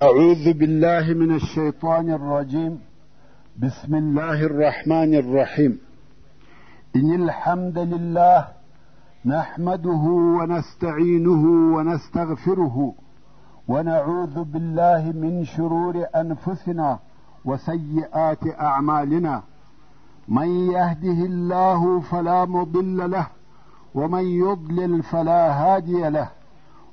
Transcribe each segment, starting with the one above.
أعوذ بالله من الشيطان الرجيم. بسم الله الرحمن الرحيم. إن الحمد لله نحمده ونستعينه ونستغفره ونعوذ بالله من شرور أنفسنا وسيئات أعمالنا. من يهده الله فلا مضل له ومن يضلل فلا هادي له،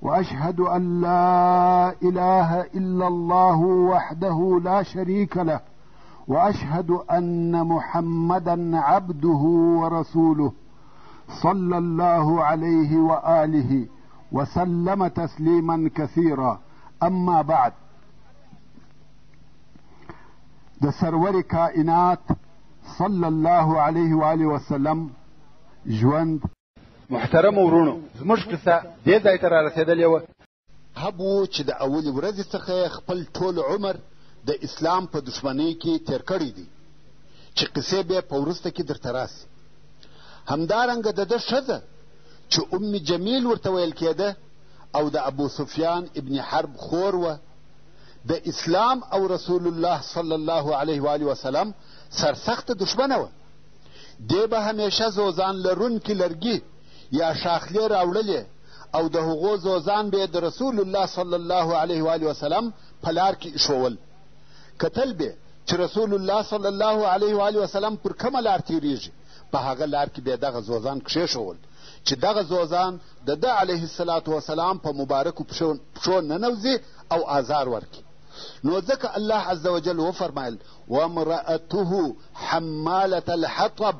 وأشهد أن لا إله إلا الله وحده لا شريك له، وأشهد أن محمدا عبده ورسوله صلى الله عليه وآله وسلم تسليما كثيرا. أما بعد، د سرور کائنات صلی الله علیه وآله وسلم ژوند. محترمو وروڼو، زموږ قصه دې ځای ته رارسېدلې وه. لهب و چې د اولې ورځې څخه یې خپل ټول عمر د اسلام په دښمنۍ کې تېر کړی دی، چې قصې به په وروسته کې درته راسي. همدارنګه د ده ښځه چې ام جمیل ورته ویل کېده او د ابو سفیان ابن حرب خور وه، د اسلام او رسول الله صلی الله علیه وآله وسلم سرسخته دښمنه وه. دې به همیشه زوزان لرونکي لرګي یا شاخلې راوړلې او د هغو زوزان به یې د رسول الله صلی الله علیه وآله وسلم په لار کې ایښوول. کتل به چې رسول الله صلی الله علیه وآله وسلم پر کومه لار تېرېږي، په هغه لار کې به یې دغه زوزان کښېښوول چې دغه زوزان د ده علیه الصلاة وسلام په مبارکو پښو ننوځي او آزار ورکړي. نو ځکه الله عز وجل وفرمایل وامرأته حمالة الحطب،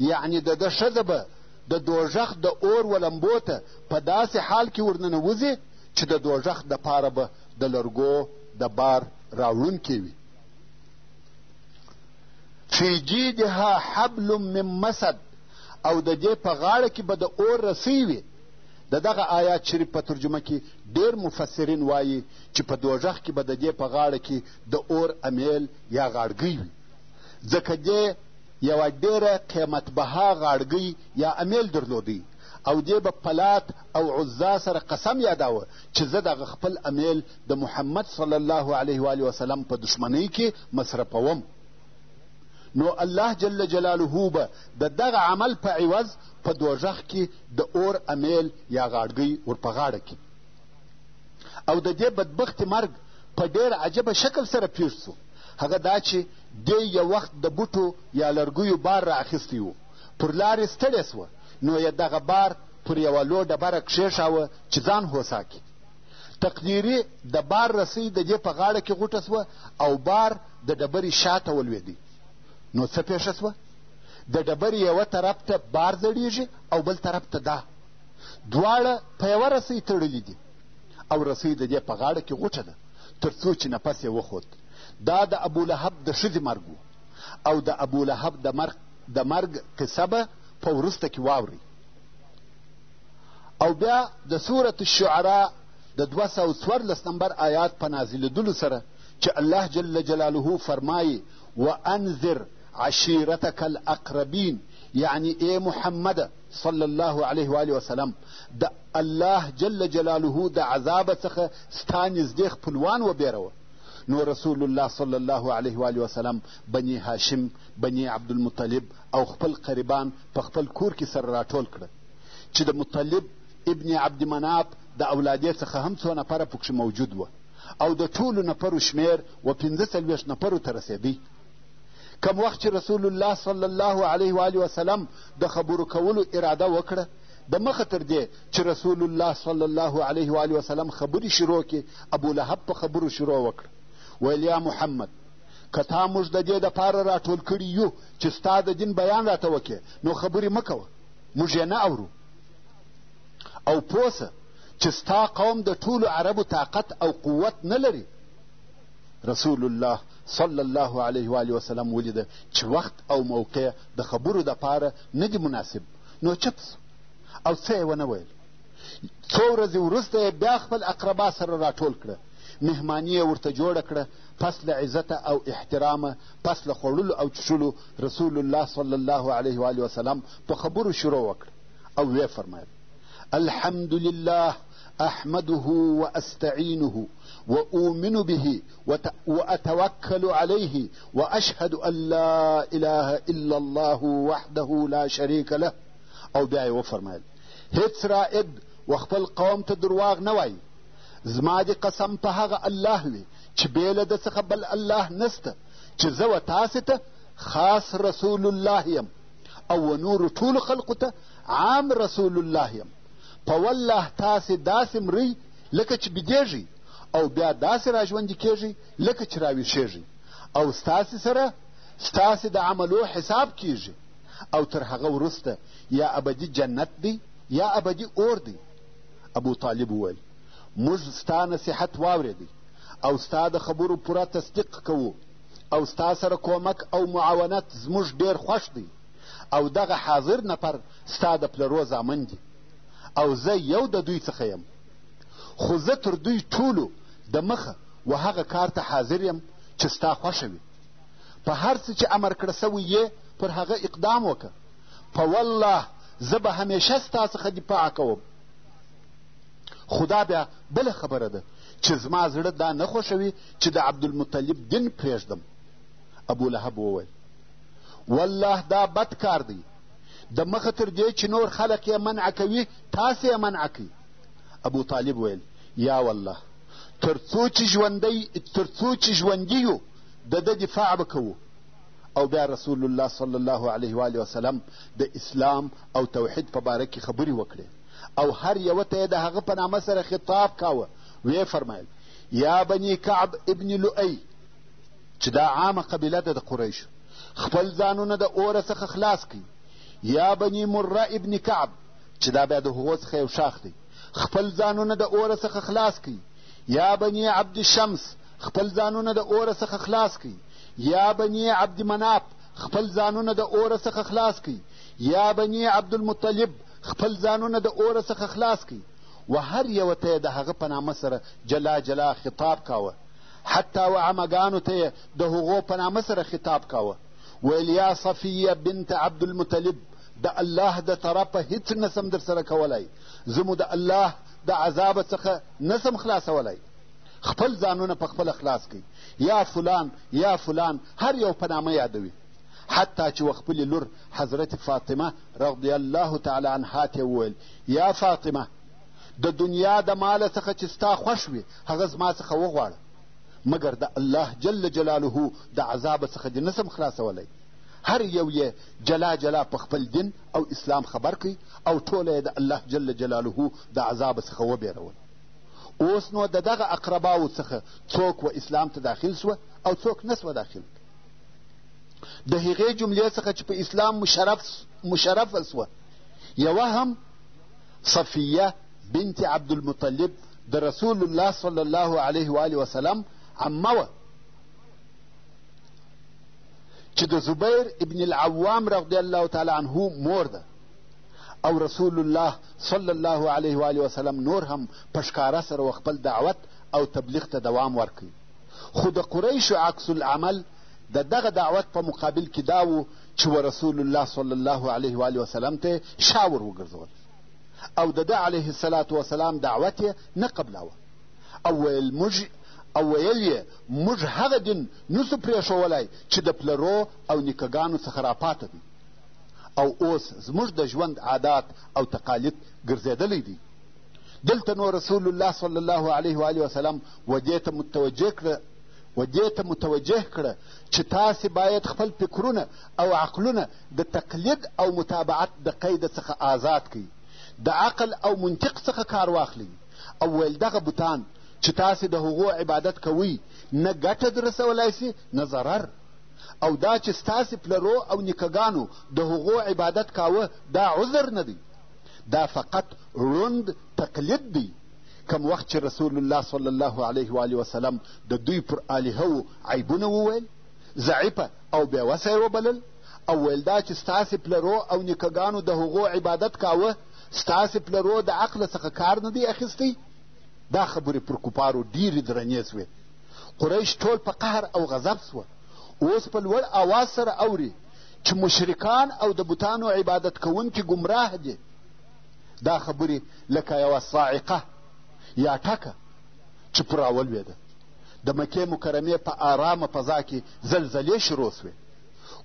یعنې د ده ښځه به د دوږخ د اور ولمبو ته په داسې حال کې ورننوځي چې د دوږخ دپاره به د لرګو د بار راوړونکې وي. فی جیدها حبل من مسد، او د دې په غاړه کې به د اور رسۍ وي. د دغه آیات شریف په ترجمه کې ډېر مفسرین وایي چې په دوږخ کې به د دې په غاړه کې د اور امیل یا غاړګۍ وي، ځکه دې یوه ډېره قیمتبها غاړګۍ یا امیل درلودی او دې به په لات او عزا سره قسم یاداوه چې زه دغه خپل امیل د محمد صلی الله علیه وآله وسلم په دښمنۍ کې مصرفوم. نو الله جل جلاله به د دغه عمل په عوض په دوږخ کې د اور امیل یا غاړګۍ ور په غاړه کړي. او د دې بدبختې مرګ په ډېر عجبه شکل سره پېښ سو، هغه دا چې دې یو وخت د بوټو یا لرګیو بار را اخیستی و، پر لارې ستړې سوه، نو یې دغه بار پر یوه لو ډبره کښېښاوه چې ځان هوسا کړي. تقدیري د بار رسۍ د دې په غاړه کې غوټه سوه او بار د ډبرې شاته ولوېدی. نو څه پېښه سوه؟ د ډبرې یوه طرف ته بار ځړېږي او بل طرف ته دا دواړه په یوه رسۍ تړلي دي او رسۍ د دې په غاړه کې غوټه ده تر څو چې نفس یې وخوت. دا د ابولهب د ښځې مرګ و او د ابولهب د مرګ قصه به په وروسته کې واورئ. او بیا د سورة الشعراء د 214 نمبر آیات په نازلېدلو سره چې الله جل جلاله فرمایي وانذر عشیرتک الاقربین، یعنی ای محمد صلی الله علیه وآله وسلم، د الله جل جلاله د عذاب څخه ستا نږدې خپلوان وبېروه. نو رسول الله صلی الله علیه وآله وسلم بني هاشم، بني عبدالمطلب او خپل قریبان په خپل کور کې سره راټول کړه چې د مطلب ابن عبد مناف د اولادې څخه هم څو نفره پکښې موجود وه او د ټولو نفرو شمېر و 45 نفرو ته رسېدی. کم وخت چې رسول الله صلی الله علیه وآله وسلم د خبرو کولو اراده وکړه، د مخه تر دې چې رسول الله صلی الله علیه وآله وسلم خبرې شروع کړي، ابو لهب په خبرو شروع وکړه، ویل یا محمد، که تا موږ د دې دپاره راټول کړي یو چې ستا د دین بیان راته وکړې، نو خبرې مه کوه، موږ یې نه اورو. او پوه سه چې ستا قوم د ټولو عربو طاقت او قوت نه لري. رسول الله صلی الله علیه وآله وسلم ولیده چې وخت او موقع د خبرو دپاره نه دي مناسب، نو چپ سو او څه یې ونه ویل. څو ورځې وروسته یې بیا خپل اقربا سره راټول کړه، مهماني یې ورته جوړه کړه. پس له عزته او احترامه، پس له خوړلو او چښلو، رسول الله صلی الله علیه وآله وسلم په خبرو شروع وکړه او ویې فرمایل: الحمد لله احمده واستعينه واؤمن به واتوكل عليه واشهد ان لا اله الا الله وحده لا شريك له. او بیا یې وفرمایل هیڅ رائد و خپل قوم ته درواغ نه وایي. زما دې قسم په هغه الله وي چې بې له ده څخه بل الله نسته چې زه و تاسې ته خاص رسول الله یم او و نورو ټولو خلقو ته عام رسول الله یم. په والله تاسې داسې مرئ لکه چې بیدېږئ او بیا داسې راژوندي کېږئ لکه چې راویښېږئ او ستاسې سره ستاسې د عملو حساب کیږي او تر هغه وروسته یا ابدي جنت دی یا ابدي اور دی. ابو طالب وویل موږ ستا نصیحت واورېدی او ستا د خبرو پوره تصدیق کوو او ستا سره کومک او معاونت زموږ ډېر خوښ دی او دغه حاضر نفر ستا د پلرو زامن دي او زه یو د دوی څخه یم، خو زه تر دوی ټولو د مخه و هغه کار ته حاضر یم چې ستا خوښه وي. په هر څه چې امر کړه سوی یې پر هغه اقدام وکړه. په والله زه به همیشه ستا څخه دفاع کوم. خو دا بیا بله خبره ده چې زما زړه دا نه خوښوي چې د عبدالمطلب دین پرېږدم. ابو لهب وویل والله دا بد کار دی، د مخه تر دې چې نور خلق یې منع کوي تاسې یې منع کړئ. ابو طالب ویل یا والله تر څو چې ژوندي یو د ده دفاع به کوو. او بیا رسول الله صلی الله علیه وآله وسلم د اسلام او توحید په باره کې خبرې وکړې او هر یوه ته یې د هغه په نامه سره خطاب کاوه. ویې فرمایل یا بني کعب ابن لؤی، چې دا عامه قبیله ده د قریشو، خپل ځانونه د اوره څخه خلاص کړئ. یا بني مره ابن کعب، چې دا بیا د هغو څخه یو ښاخ دی، خپل ځانونه د اوره څخه خلاص کړئ. یا بني عبد شمس، خپل ځانونه د اوره څخه خلاص کړئ. یا بني عبد مناف، خپل ځانونه د اوره څخه خلاص کړئ. یا بني عبدالمطلب، خپل ځانونه د اوره څخه خلاص کړئ. و هر یوه ته یې د هغه په نامه سره جلا جلا خطاب کاوه، حتی و عمګانو ته یې د هغو په نامه سره خطاب کاوه. ویل یا صفیه بنت عبدالمطلب، د الله د طرفه هیڅ نسم در سره کولای، زه مو د الله د عذابه څخه نسم خلاصولای. خپل ځانونه په خپله خلاص کړئ. یا فلان یا فلان، هر یو په نامه یادوي. حتی چې و خپلې لور حضرت فاطمه رضی الله تعالی عنها ته وویل یا فاطمه، د دنیا د ماله څخه چې ستا خوښ وي هغه زما څخه وغواړه، مګر د الله جل جلاله د عذابه څخه دې نسم خلاصولی. هر یو یې جلا جلا په خپل دین او اسلام خبر کړي او ټوله یې د الله جل جلاله د عذابه څخه وبېرول. اوس نو د دغه اقرباو څخه څوک و اسلام ته داخل سوه او څوک نه سوه داخل. د هغې جملې څخه چې په اسلام مشرفه سوه یوه هم صفیه بنت عبدالمطلب د رسول الله صلی الله علیه وآله وسلم عمه وه، چې د زبیر ابن العوام رضی الله تعالی عنه مور ده. او رسول الله صلی الله علیه وآله وسلم نور هم په ښکاره سره و خپل دعوت او تبلیغ ته دوام ورکړ. خو د قریشو عکس العمل د دغه دعوت په مقابل کې دا و چې و رسول الله صلی الله علیه وآله وسلم ته شا ور وګرځول او د ده علیه الصلاة وسلام دعوت یې نه قبلاوه او ویل یې موږ هغه دین نسو پرېښوولای چې د پلرو او نیکهګانو څخه راپاته دی او اوس زموږ د ژوند عادات او تقالید ګرځېدلی دی. دلته نو رسول الله صلی الله علیه وآله وسلم و دې ته متوجه کړه چې تاسې باید خپل فکرونه او عقلونه د تقلید او متابعت د قیده څخه آزاد کړئ، د عقل او منطق څخه کار واخلئ. او ویل دغه بتان چې تاسې د هغو عبادت کوئ نه ګټه درسولای سي نه ضرر، او دا چې ستاسې پلرو او نیکهګانو د هغو عبادت کاوه دا عذر نه دی، دا فقط ړوند تقلید دی. کم وخت چې رسول الله صلی الله علیه وآله وسلم د دوی پر الهو عیبونه وویل، ضعیفه او بېوسه یې وبلل او ویل دا چې ستاسې پلرو او نیکهګانو د هغو عبادت کاوه ستاسې پلرو د عقل څخه کار نه دی اخیستی، دا خبرې پر کفارو ډېرې درنې سوې. قریش ټول په قهر او غضب سوه. اوس په لوړ آواز سره اوري چې مشرکان او د بتانو عبادت کوونکي ګمراه دي. دا خبرې لکه یوه صاعقه یا ټکه چې پر راولوېده، د مکې مکرمې په آرامه فضا کې زلزلې شروع شوې.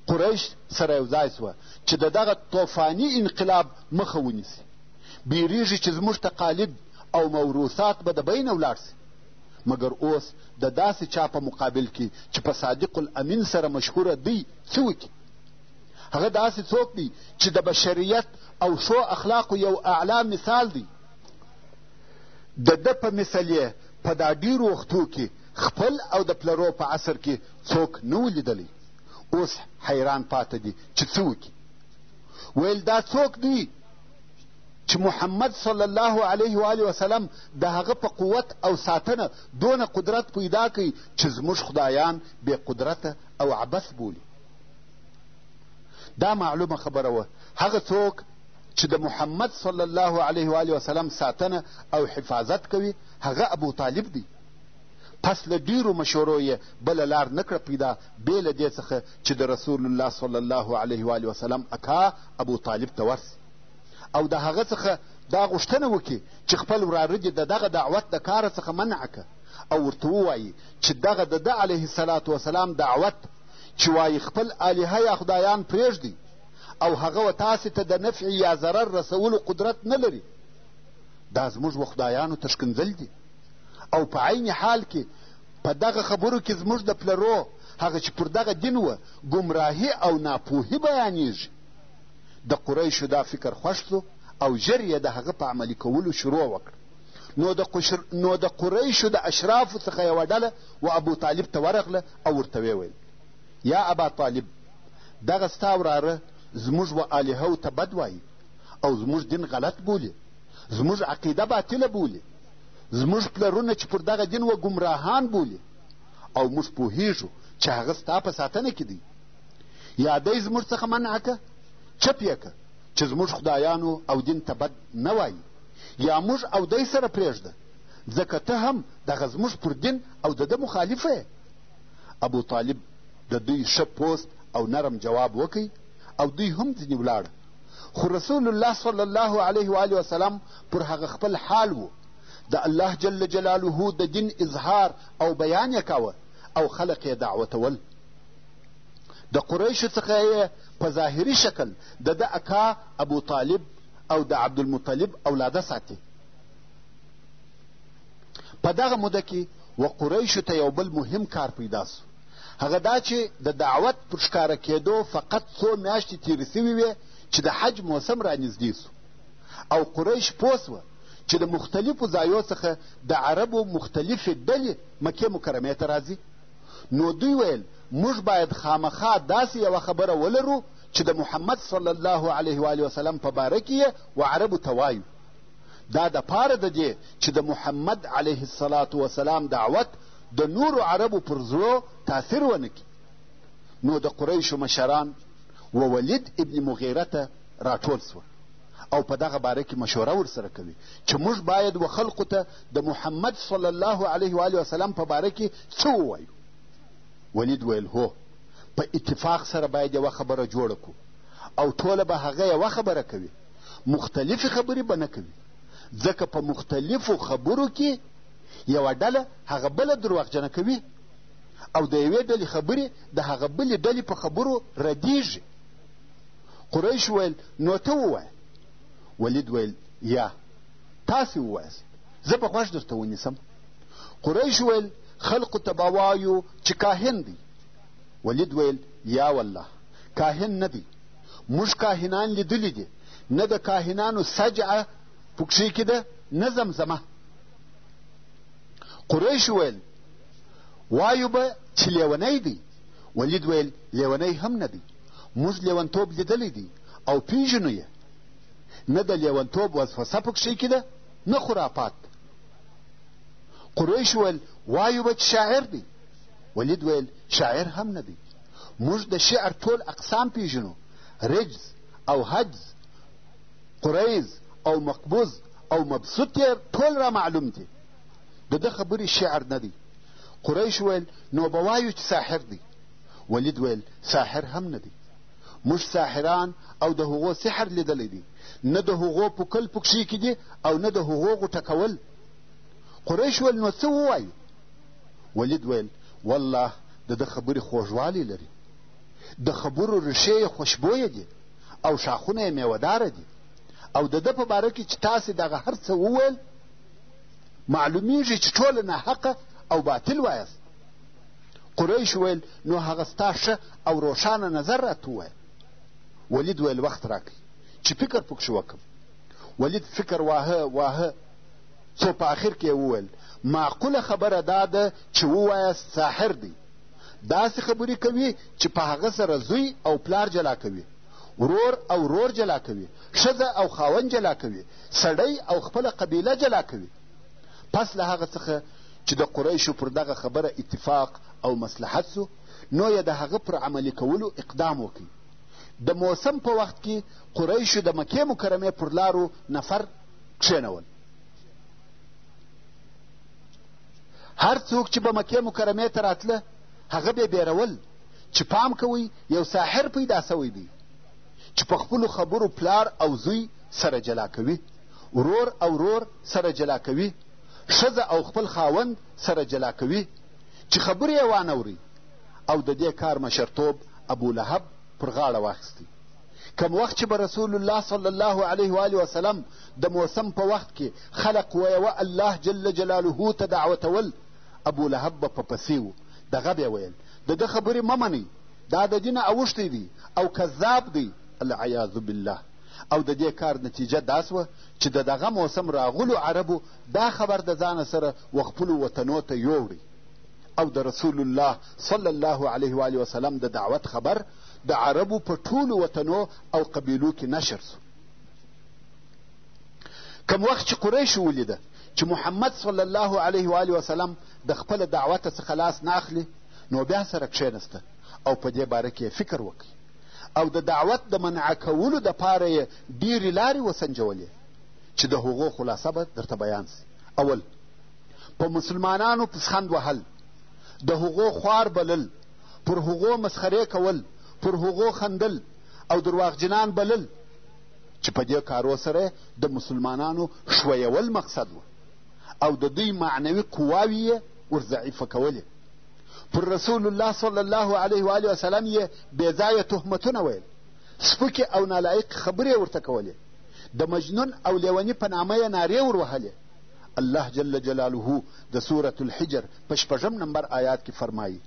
قریش سره یو ځای شوه چې د دغه طوفاني انقلاب مخه ونیسي. بیریږي چې زموږ تقالید او موروثات به د بینه ولاړ شي. مګر اوس د داسې چا په مقابل کې چې په صادق الامین سره مشهوره دی څه وکړي؟ هغه داسې څوک دی چې د بشریت او ښو اخلاقو یو اعلی مثال دی. د ده په مثل یې په دا ډېرو وختو کې خپل او د پلرو په عصر کې څوک نه و لیدلی. اوس حیران پاته دي چې څه وکړي. ویل دا څوک دی چې محمد صلی الله علیه و آله وسلم د هغه په قوت او ساتنه دونه قدرت پیدا کړي چې زموږ خدایان بې قدرته او عبث بولي. دا معلومه خبره وه هغه څوک چې د محمد صلی الله علیه و آله وسلم ساتنه او حفاظت کوي هغه ابو طالب دی. پس له ډېرو مشورو یې بله لار نه کړه پیدا بې له دې څخه چې د رسول الله صلی الله علیه و آله وسلم اکا ابو طالب ته ورسي او د هغه څخه دا غوښتنه وکړي چې خپل وراره دې د دغه دعوت د کاره څخه منع که او ورته ووایي چې دغه د ده علیه الصلاة وسلام دعوت چې وایي خپل الهه یا خدایان پرېږدئ او هغه و تاسې ته د نفع یا ضرر رسولو قدرت نه لري، دا زموږ و خدایانو ته ښکنځل دي او په عین حال کې په دغه خبرو کې زموږ د پلرو هغه چې پر دغه دین وه ګمراهي او ناپوهي بیانیږي. د قریشو دا فکر خوښ سو او ژر یې د هغه په عملي کولو شروع وکړه. نو د قریشو د اشرافو څخه یوه ډله و ابو طالب ته ورغله او ورته ویې ویل: یا ابا طالب، دغه ستا وراره زموږ و الهو ته بد وایي او زموږ دین غلط بولي، زموږ عقیده باطله بولي، زموږ پلرونه چې پر دغه دین وه ګمراهان بولي او موږ پوهیږو چې هغه ستا په ساتنه کې دی. یا دی زموږ څخه منع که، چپ یې که چې زموږ خدایانو او دین ته بد نه وایي، یا موږ او دی سره پرېږده، ځکه ته هم دغه زموږ پر دین او د ده مخالفه یې. ابو طالب د دوی ښه پوست او نرم جواب وکړ او دوی هم ځینې ولاړه. خو رسول الله صلی الله علیه و آله وسلم پر هغه خپل حال و، د الله جل جلاله د دین اظهار او بیان یې کاوه او خلق یې دعوتول. د قریشو څخه یې په ظاهري شکل د ده اکا ابو طالب او د عبدالمطلب اولاده ساتي. په دغه موده کې و قریشو ته یو بل مهم کار پیدا سو، هغه دا چې د دعوت پر ښکاره کېدو فقط څو میاشتې تېرې سوي وې چې د حج موسم رانږدې سو او قریش پوه سوه چې د مختلفو ځایو څخه د عربو مختلفې ډلې مکې مکرمې ته راځي. نو دوی ویل موږ باید خامخا داسې یوه خبره ولرو چې د محمد صلی الله علیه و وسلم په باره کې یې و عربو ته وایو. دا د پاره د دې چې د محمد علیه الصلاة وسلام دعوت د نورو عربو پر زړو تاثیر ونه کړي. نو د قریشو مشران و ولید ابن مغیره ته راټول سوه او په دغه باره کې مشوره ورسره کوي چې موږ باید و خلقو ته د محمد صلی الله علیه و وسلم په باره کې څه ووایو. ولید ویل هو، په اتفاق سره باید یوه خبره جوړه کړو او ټوله به هغه یوه خبره کوي، مختلفې خبرې به نه کوي، ځکه په مختلفو خبرو کې یوه ډله هغه بله درواغجنه کوي او د یوې ډلې خبرې د هغه بلې ډلې په خبرو ردیږي. قریش ویل نو ته ووایه. ولید ویل یا تاسې ووایاست، زه به غوږ درته ونیسم. قریش ویل خلقو ته به وایو چې کاهن دی. ولید ویل یا والله کاهن نه دی، موږ کاهنان لیدلي دي، نه د کاهنانو سجعه پکښې کې ده نه زمزمه. قریش ویل وایو به چې لیونی دی. ولید ویل لیونی هم نه دی، موږ لیونتوب لیدلی دی او پیژنو یې، نه د لیونتوب وسوسه پکښې کې ده نه خرافات. قریش ویل وایو به چې شاعر دی. ولید ویل شاعر هم نه دی، موږ د شعر ټول اقسام پیژنو، رجز او هجز، قریز او مقبوض او مبسوط یې ټول را معلوم دي. د ده خبرې شعر نه دی. قریش ویل نو به وایو چې ساحر دی. ولید ویل ساحر هم نه دی، موږ ساحران او د هغو سحر لیدلی دی، نه د هغو پوکل پکښې کې دي او نه د هغو غوټه کول. قریش ویل نو څه ووایو؟ ولید ویل والله د ده خبرې خوږوالی لري، د خبرو ریښې یې خوشبویه دي او ښاخونه یې میوهداره دي، او د ده په باره کې چې تاسې دغه هر څه وویل معلومیږي چې ټوله ناحقه او باطل وایاست. قریش ویل نو هغه ستا ښه او روښانه نظر راته ووایه. ولید ویل وخت راکړئ چې فکر پکښې وکړم. ولید فکر واهه واهه څو په آخر کې یې وویل معقوله خبره دا ده چې ووایاست ساحر دی، داسې خبرې کوي چې په هغه سره زوی او پلار جلا کوي، ورور او ورور جلا کوي، ښځه او خاوند جلا کوي، سړی او خپله قبیله جلا کوي. پس له هغه څخه چې د قریشو پر دغه خبره اتفاق او مصلحت سو، نو یې د هغه پر عملي کولو اقدام وکړ. د موسم په وخت کې قریشو د مکې مکرمې پر لارو نفر کښېنول. هر څوک چې به مکې مکرمې ته راتله هغه به بیرول چې پام کوئ یو ساحر پیدا سوی دی چې په خپلو خبرو پلار او زوی سره جلا کوي، ورور او ورور سره جلا کوي، ښځه او خپل خاوند سره جلا کوي، چې خبرې یې وانه وري. او د دې کار مشرتوب ابو لهب پر غاړه واخیستی. کوم وخت چې به رسول الله صلی الله علیه و آله وسلم د موسم په وخت کې خلق و یوه الله جل جلاله ته دعوتول، ابو لهب به په پسې و، دغه به ویل د ده خبرې مه منئ، دا د دینه اوښتی دی او کذاب دی، العیاذ بالله. او د دې کار نتیجه دا سوه چې د دغه موسم راغلو عربو دا خبر د ځانه سره و خپلو وطنو ته یوړی او د رسول الله صلی الله علیه و آله وسلم د دعوت خبر د عربو په ټولو وطنو او قبیلو کې نشر سو. کوم وخت چې قریشو ولیده چې محمد صلی الله علیه و آله وسلم د خپله دعوته څخه لاس نه اخلي، نو بیا سره کښېنسته او په دې باره کې یې فکر وکړ او د دعوت د منع کولو دپاره یې ډېرې لارې وسنجولې چې د هغو خلاصه به درته بیان سي. اول، په مسلمانانو پسخند وهل، د هغو خوار بلل، پر هغو مسخرې کول، پر هغو خندل او درواغجنان بلل، چې په دې کارو سره د مسلمانانو ښویول مقصد و او د دوی معنوي قواوې یې ور ضعیفه کولې. پر رسول الله صلی الله علیه و آله وسلم یې بېځایه تهمتونه ویل، سپکې او نالایقې خبرې یې ورته کولې، د مجنون او لیوني په نامه یې نارې ور وهلې. الله جل جلاله د سورة الحجر په شپږم نمبر آیات کې فرمایي: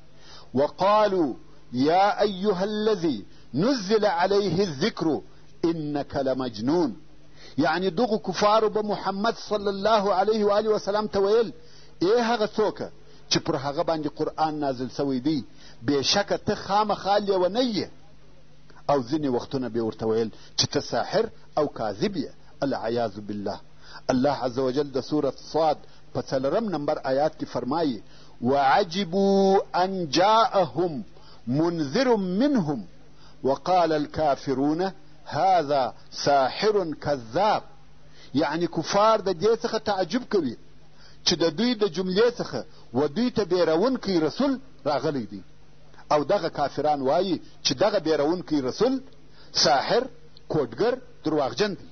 وقالو یا ایها الذي نزل علیه الذکر انک لمجنون. یعنی دغو کفارو به محمد صلی الله علیه و آله وسلم ته ویل: ای هغه څوکه چې پر هغه باندې قرآن نازل سوی دی، بېشکه ته خامخا لیونی یې. او ځینې وختونه به ورته ویل چې ته ساحر او کاذب یې، العیاذ بالله. الله عز وجل د سورة صاد په څلورم نمبر آیات کې فرمایي: وعجبوا ان جاءهم منذر منهم وقال الكافرون هذا ساحر کذاب. یعنی کفار د دې څخه تعجب کوي چې د دوی د جملې څخه و دوی ته بیرونکی رسول راغلی دی، او دغه کافران وایي چې دغه بیرونکی رسول ساحر، کوډګر، درواغجن دی.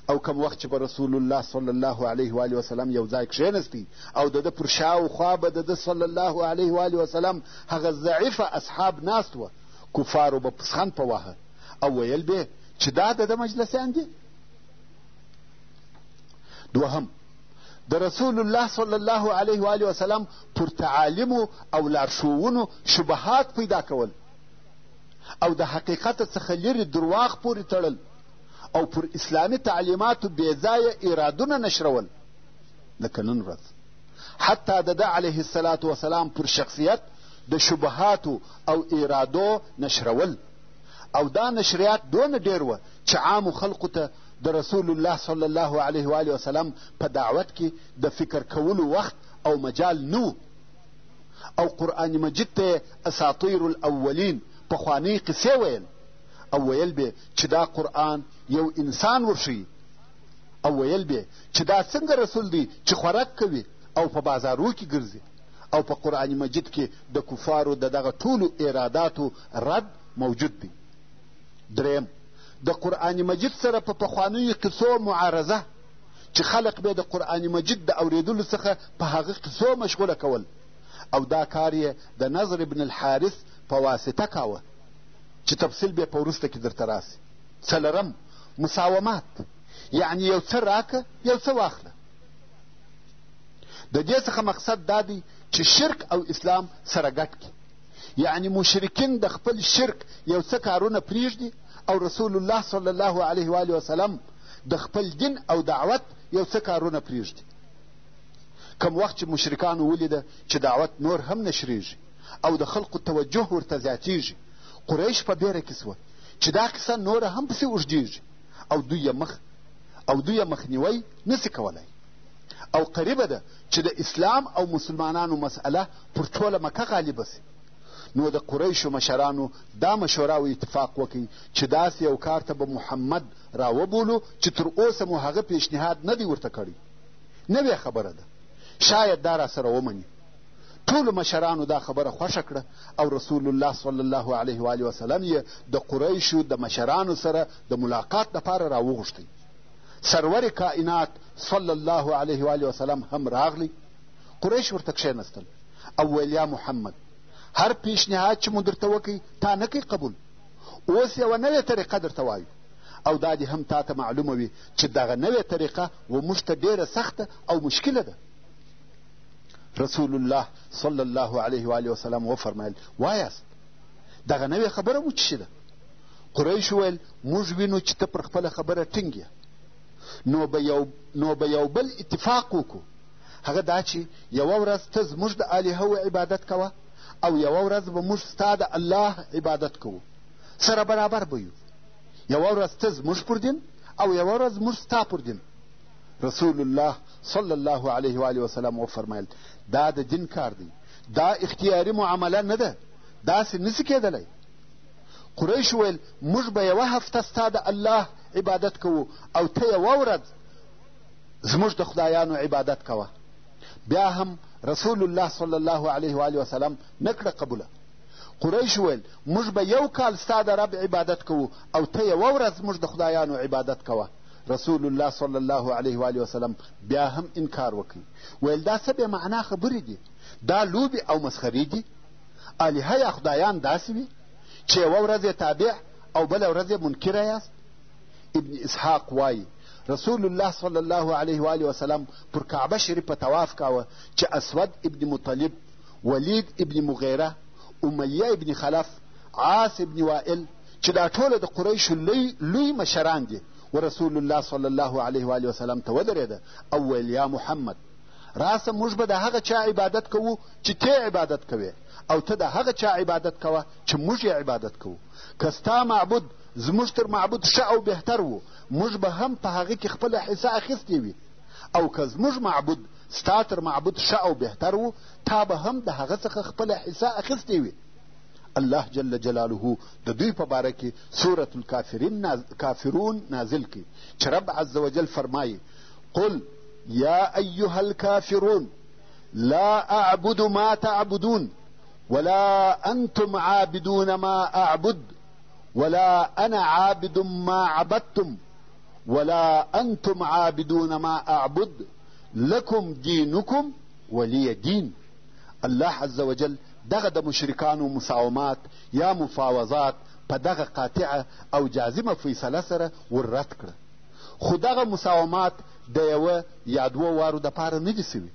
او کوم وخت چې به رسول الله صلی الله علیه و آله وسلم یو ځای کښېنستی او د ده پر شاوخوا به د ده صلی الله علیه و آله وسلم هغه ضعیفه اصحاب ناست وه، کفارو به پسخند په واهه او ویل به چې دا د ده مجلسیان دي. دوهم، د رسول الله صلی الله علیه و آله وسلم پر تعالیمو او لارښوونو شبهات پیدا کول او د حقیقت څخه لرې درواغ پورې تړل او پر اسلامي تعلیماتو بېځایه ایرادونه نشرول، لکه نن ورځ حتی د ده علیه الصلاة وسلام پر شخصیت د شبهاتو او ایرادو نشرول. او دا نشریات دونه ډېر وه چې عامو خلقو ته د رسول الله صلی الله علیه و آله وسلم په دعوت کې د فکر کولو وخت او مجال نه و، او قرآن مجید ته یې اساطیر الاولین پخوانۍ قصې ویل او ویل به چې دا قرآن یو انسان ورښیي، او ویل به چې دا څنګه رسول دی چې خوراک کوي او په بازارو کې ګرځي. او په قرآن مجید کې د کفارو د دغه ټولو اراداتو رد موجود دی. دریم، د قرآن مجید سره په پخوانیو قصو معارضه چې خلق به د قرآن مجید د اورېدلو څخه په هغه قصو مشغوله کول او دا کار یې د نظر ابن الحارث په واسطه کاوه چې تفصیل به په وروسته کې درته راسي. څلورم، مساومات، یعنې یو څه راکه یو څه واخله. د دې څخه مقصد دا دی چې شرک او اسلام سره ګډ کړي، یعنې مشرکین د خپل شرک یو څه کارونه پرېږدي او رسول الله صلی الله علیه و وسلم د خپل دین او دعوت یو څه کارونه پرېږدي. کوم وخت چې مشرکانو ولیده چې دعوت نور هم نشریږي او د خلقو توجه ورته زیاتیږي، قریش په بیره کې سوه چې دا قصه نوره هم پسې اوږدیږي او دوی یې مخنیوی نسي کولی او قریبه ده چې د اسلام او مسلمانانو مسئله پر ټوله مکه غالبه سي. نو د قریشو مشرانو دا مشوره او اتفاق وکړي چې داسې یو کار ته به محمد راوبولو چې تر اوسه مو هغه پیشنهاد نه دی ورته کړی. نوې خبره ده، شاید دا راسره ومني. ټولو مشرانو دا خبره خوښه کړه او رسول الله صلی الله علیه و آله وسلم یې د قریشو د مشرانو سره د ملاقات دپاره راوغوښتی. سرور کائنات صلی الله علیه و آله وسلم هم راغلی. قریش ورته کښېنستل او ویل یا محمد، هر پیشنهاد چې مو درته وکړي تا نه کوي قبول. اوس یوه نوې طریقه درته وایو او دا دې هم تا ته معلومه وي چې دغه نوې طریقه و موږ ته ډېره سخته او مشکله ده. رسول الله صلی الله علیه و آله وسلم وفرمایل وایاست دغه نوې خبره مو څه ده؟ قریش وویل موږ وینو چې ته پر خپله خبره ټینګ یې، نو به یو بل اتفاق وکړو، هغه دا چې یوه ورځ ته زموږ د الهو عبادت کوه او یوه ورځ به موږ ستا د الله عبادت کوو، سره برابر به یو. یوه ورځ ته زموږ پر دین او یوه ورځ موږ ستا پر دین. رسول الله صلی الله علیه و آله وسلم وفرمایل دا د دین کار دی، دا اختیاري معامله نه ده، داسې نسي کېدلی. قریش ویل موږ به یوه هفته ستا د الله عبادت کوو او ته یوه ورځ زموږ د خدایانو عبادت کوه. بیا هم رسول الله صلی الله علیه و آله وسلم نه کړه قبوله. قریش ویل موږ به یو کال ستا د رب عبادت کوو او ته یوه ورځ زموږ د خدایانو عبادت کوه. رسول الله صلی الله علیه و آله وسلم بیا هم انکار وکړ، ویل دا څه بې معنا خبرې دي، دا لوبې او مسخرې دي. الهه یا خدایان داسې وي چې یوه ورځ یې تابع او بله ورځ یې منکره یاست. ابن اسحاق وایي رسول الله صلی الله علیه و آله وسلم پر کعبه شریفه طواف کاوه چې اسود ابن مطلب، ولید ابن مغیره، امیه ابن خلف، عاص ابن وائل چې دا ټوله د قریشو لوی لوی مشران دي، و رسول الله صلی الله علیه و آله وسلم ته ودرېده او ویل یا محمد، راسه موږ به د هغه چا عبادت کوو چې ته عبادت کوې او ته د هغه چا عبادت کوه چې موږ یې عبادت کوو. که ستا معبود زموږ تر معبود ښه او بهتر و، موږ به هم په هغه کې خپله حصه اخیستې وي، او که زموږ معبود ستا تر معبود ښه او بهتر و، تا به هم د هغه څخه خپله حصه اخیستې وي. الله جل جلاله د دوی په باره کې سورة الکافرین کافرون نازل کړي چې رب عز وجل فرمایي قل یا ایها الکافرون لا اعبد ما تعبدون ولا انتم عابدون ما اعبد ولا انا عابد ما عبدتم ولا انتم عابدون ما اعبد لکم دینکم ولی دین. الله عز وجل دغه د مشرکانو مساومات یا مفاوضات په دغه قاطعه او جازمه فیصله سره ور رد کړه. خو دغه مساومات د یوه یا دوو وارو دپاره نه دي سوي،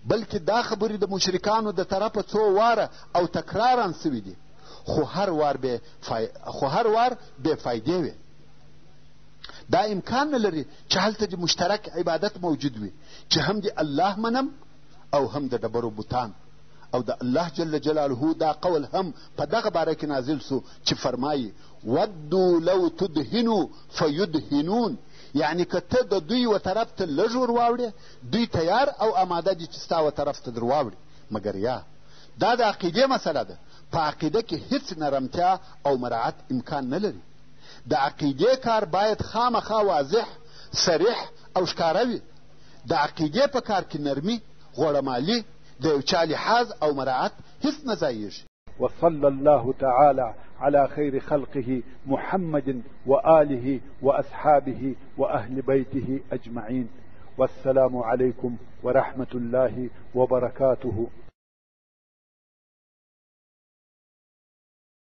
بلکې دا خبرې د مشرکانو د طرفه څو واره او تکرارا سوي دي، خو هر وار بې فایدې وې. دا امکان نه لري چې هلته دې مشترک عبادت موجود وي چې هم دې الله منم او هم د ډبرو بتان. او د الله جل جلاله دا قول هم په دغه باره کې نازل سو چې فرمایي ودو لو تدهنو فیدهنون، یعنې که ته د دوی و طرف ته لږ ور واوړې دوی تیار او اماده دي چې ستا و طرف ته در واوړي. مګر یا دا د عقیدې مسله ده، په عقیده کې هیڅ نرمتیا او مراعت امکان نه لري. د عقیدې کار باید خامخا واضح، صریح او ښکاره وي. د عقیدې په کار کې نرمي، غوړهمالي، د یو چا لحاظ او مراعت هیڅ نه ځایېږي. وصلى الله تعالى على خير خلقه محمد وآله وأصحابه وأهل بيته أجمعين. والسلام علیکم ورحمة الله وبرکاته.